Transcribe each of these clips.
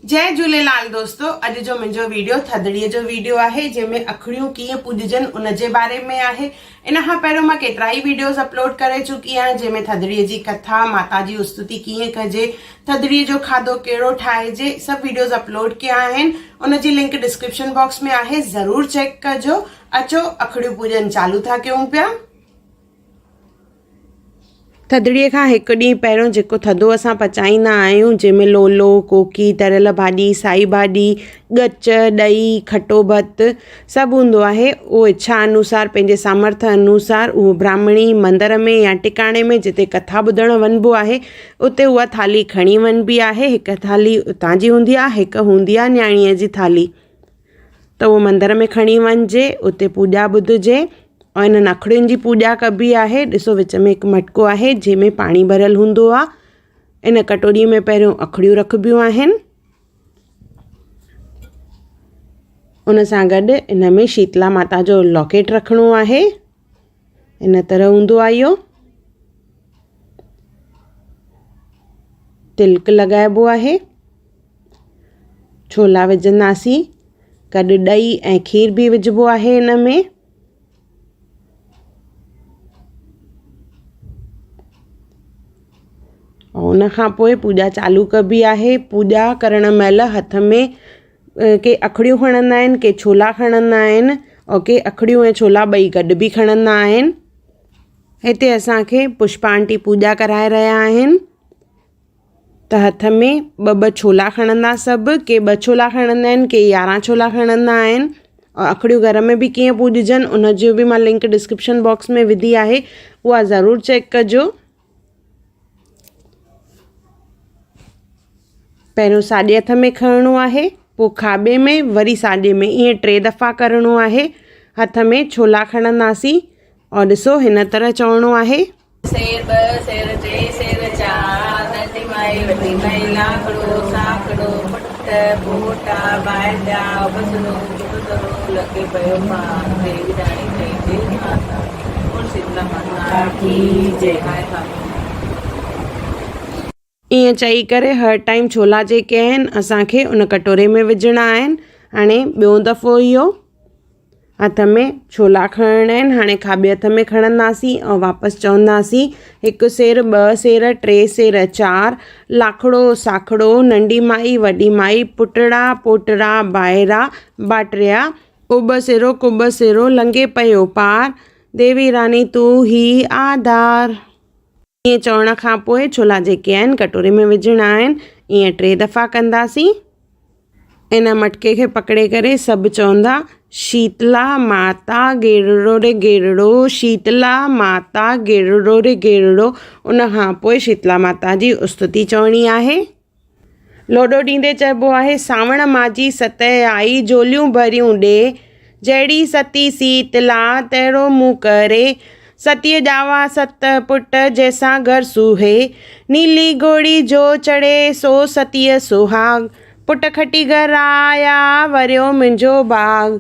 جئي جهوليلال دوستو اڄ جو منهنجو ويڊيو ٿڌڙي جو ويڊيو آهي جنهن ۾ اکڙيون ڪيئن پوڄجن ان جي باري ۾ آهي ان کان پهريون مان ڪيترائي ويڊيوز اپلوڊ ڪري چڪي آهيان جنهن ۾ ٿڌڙي جي ڪٿا ماتا جي استتي ڪيئن ڪجي ٿڌڙي جو کاڌو ڪهڙو ٺاهجي سڀ ويڊيوز اپلوڊ ڪيا آهن ان جي لنڪ ڊسڪرپشن باڪس ۾ آهي ضرور چيڪ ڪجو اچو اکڙيون پوڄن چالو ٿا ڪيون پيا. ٿڌڙيء کان هڪ ڏينهن پهريون جيڪو ٿڌو اسان پچائيندا آهيون جنهن ۾ لولو، ڪوڪي، تريل ڀاڄي، سائي ڀاڄي، ڳچ، ڏهي، کٽو ڀت سڀ هوندو آهي اهو اڇا انوسار پنهنجي سامرٿ انوسار اهو براهمڻي مندر ۾ يا ٽڪاڻي ۾ جتي ڪٿا ٻڌڻ وڃبو آهي اتي اها ٿالهي کڻي وڃبي آهي هڪ ٿالهي اتان جي هوندي آهي هڪ هوندي آهي نياڻيء جي ٿالهي. ته اهو مندر ۾ کڻي وڃجي اتي پوڄا ٻڌجي ۽ انهن اکڙين جي پوڄا ڪبي آهي ڏسو وچ ۾ هڪ مٽڪو آهي جنهن ۾ پاڻي ڀريل هوندو آهي ان ڪٽوري ۾ پهريون اکڙيون رکبيون آهن ان سان گڏ ان ۾ شيتلا ماتا جو لاڪيٽ رکڻو آهي ان طرح هوندو آهي اهو تلڪ لڳائبو آهي ڇولا وجهنداسين گڏ ڏهي ۽ کير به وجهبو آهي ان ۾. ۽ ان کان پوءِ پوڄا چالو ڪبي آهي پوڄا ڪرڻ مهل هٿ ۾ ڪي اکڙيون کڻندا آهن ڪي ڇولا کڻندا آهن ۽ ڪي اکڙيون ۽ ڇولا ٻئي گڏ به کڻندا آهن هتي اسان کي پشپا آنٽي پوڄا ڪرائي رهيا آهن. ته هٿ ۾ ٻه ٻه ڇولا کڻندا سڀ، ڪي ٻه ڇولا کڻندا آهن ڪي يارهن ڇولا کڻندا آهن ۽ اکڙيون گهر ۾ به ڪيئن پوڄجن ان جو به مان لنڪ ڊسڪرپشن باڪس ۾ وڌي آهي اها ضرور چيڪ ڪجو. پهريون ساڄي هٿ ۾ کڻڻو آهي پوءِ کاٻي ۾ وري ساڄي ۾ ائين ٽي دفعا ڪرڻو آهي هٿ ۾ ڇولا کڻنداسين اور ڏسو هن طرح چوڻو آهي. سير ٻه سير ٽي سير چار ننڍي مائي وڏي مائي لاکڙو ساکڙو پٽ پوٽا ڀائٽيا ابسرو ڪبسرو لڳي پيو پار ديوي راڻي چئجي آڌار بول شيتلا ماتا ڪي جي هاء هاء. ائين چئي ڪري هر ٽائيم ڇولا جيڪي آهن اسان کي ان ڪٽوري ۾ وجهڻا آهن هاڻي ٻيو دفعو اهو هٿ ۾ ڇولا کڻڻا آهن هاڻي کاٻي هٿ ۾ کڻنداسين ۽ واپس چونداسين هڪ سير ٻه سير ٽي سير چار لاکڙو ساکڙو ننڍي مائي وڏي مائي پٽڙا پوٽڙا ڀائرا ڀاٽريا اٻ سيرو ڪٻ سيرو لنگهي پيو پار ديوي راني تون هي آڌار. ائين چوڻ کان پوء ڇولا جيڪي آهن ڪٽوري ۾ وجهڻا آهن ائين ٽي دفعا ڪنداسين ان مٽڪي کي پڪڙي ڪري سڀ چوندا شيتلا ماتا گيرڙو ري گيرڙو شيتلا ماتا گيرڙو ري گيرڙو ان کان پوء شيتلا ماتا جي استتي چوڻي آهي. لوڏو ڏيندي چئبو آهي، سانوڻ ماجي ستهه آئي، جهوليون ڀريون ڏي. جهڙي ستي سيتلا، تهڙو مون ڪري. ستيء ڄاوا ست پٽ، جنهن سان گهر سوهي. نيلي گهوڙي جو چڙهي، سو ستيء سهاڳ. پٽ کٽي گهر آيا، وريو منهنجو ڀاڳ.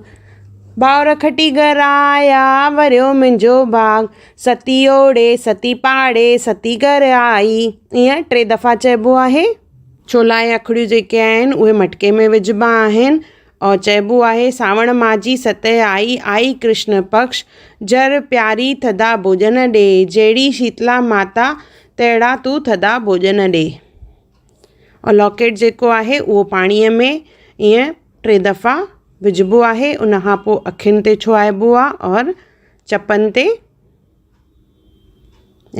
ڀائر کٽي گهر آيا، وريو منهنجو ڀاڳ. ستي اوڙي، ستي پاڙي، ستي گهر آئي. ائين ٽي دفعا چئبو آهي. ڇولا ۽ اکڙيون جيڪي آهن اهي مٽڪي ۾ وجهبا آهن ۽ چئبو آهي سانوڻ ماجي ستهه آئي، آئي ڪرشن پڪش، جر پياري ٿڌا ڀوڄن ڏي، جهڙي شيتلا ماتا تهڙا تون ٿڌا ڀوڄن ڏي. ۽ لاڪيٽ جيڪو آهي اهو پاڻيء ۾ ائين ٽي دفعا وجهبو آهي ان کان پوءِ اکين تي ڇهائبو آهي اور چپن تي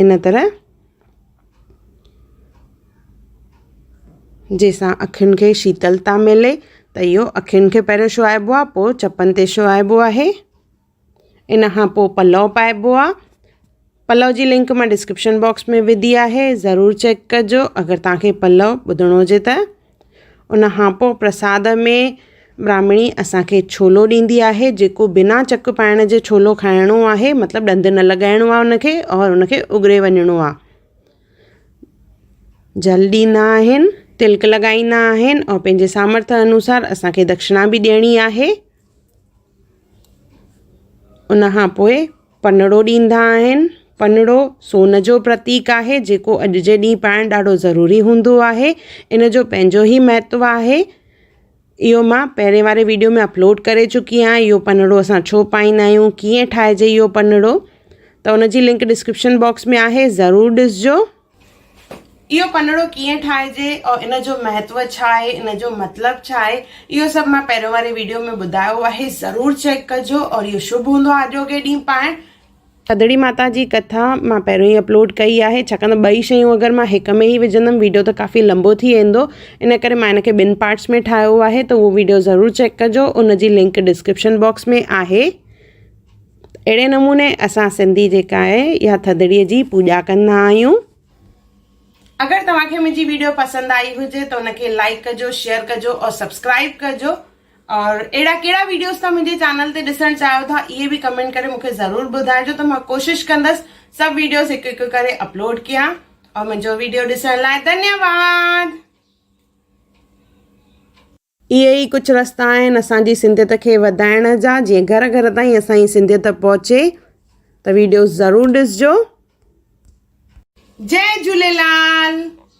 ان طرح جنهن سان اکين کي شيتلتا ملي ته اهو اکين کي پهريون ڇهائبو آهي پوءِ چپن تي ڇهائبو آهي ان کان پوءِ پلو پائبو آهي پلو جي لنڪ مان ڊسڪرپشن باڪس ۾ وڌي آهي ضرور چيڪ ڪجو اگر توهان کي پلو ٻڌڻو هجي ته ان کان پوءِ پرساد ۾ براهمڻي اسان کي ڇولو ڏيندي آهي جيڪو بنا چڪ پائڻ جي ڇولو کائڻو آهي مطلب ڏند نه لڳائڻو آهي ان کي اور ان کي اڳري وڃڻو آهي جل ڏيندا آهن تلڪ لڳائيندا آهن اور پنهنجي سامرٿ انوسار اسان کي دڪشڻا به ڏيڻي آهي ان کان پوءِ پنڙو ڏيندا آهن. پنڙو سون جو پرتيڪ آهي جيڪو اڄ جي ڏينهن پائڻ ڏاڍو ضروري هوندو آهي. ان جو پنهنجو ئي مهتو آهي. اهو مان پهرين واري ويڊيو ۾ اپلوڊ ڪري چڪي آهيان اهو پنڙو اسان ڇو پائيندا آهيون ڪيئن ٺاهجي اهو پنڙو ته ان جي لنڪ ڊسڪرپشن باڪس ۾ آهي ضرور ڏسجو. اهو پنڙو ڪيئن ٺاهجي اور ان جو مهتو ڇا آهي ان جو مطلب ڇا آهي اهو سڀ مان پهريون واري ويڊيو ۾ ٻڌايو آهي ضرور چيڪ ڪجو اور اهو شڀ هوندو آهي اڄوڪي ڏينهن پائڻ. ٿڌڙي ماتا جي ڪٿا مان پهريون ئي اپلوڊ ڪئي آهي ڇاڪاڻ ته ٻئي شيون اگر مان هڪ ۾ ئي وجهندم ويڊيو ته ڪافي لمبو ٿي ويندو ان ڪري مان ان کي ٻن پارٽس ۾ ٺاهيو آهي ته اهو ويڊيو ضرور چيڪ ڪجو ان جي لنڪ ڊسڪرپشن باڪس ۾ آهي اهڙي نموني اسان سنڌي جيڪا آهي اها ٿڌڙي جي پوڄا ڪندا آهيون. اگر توهان کي منهنجي ويڊيو پسند آئي هجي ته ان کي لائيڪ ڪجو شيئر ڪجو اور سبسڪرائيب ڪجو اور اهڙا ڪهڙا ويڊيوز توهان منهنجي چينل تي ڏسڻ چاهيو ٿا اهي به ڪمينٽ ڪري مون کي ضرور ٻڌائجو ته مان ڪوشش ڪندس سڀ ويڊيوز هڪ هڪ ڪري اپلوڊ ڪيان اور منهنجو ويڊيو ڏسڻ لاء ڌنيواد. اهي ئي ڪجهه رستا آهن اسان جي سنڌيت کي وڌائڻ جا جيئن گهر گهر تائين اسان جي سنڌيت پهچي ته ويڊيوز ضرور ڏسجو. جئي جهوليلال.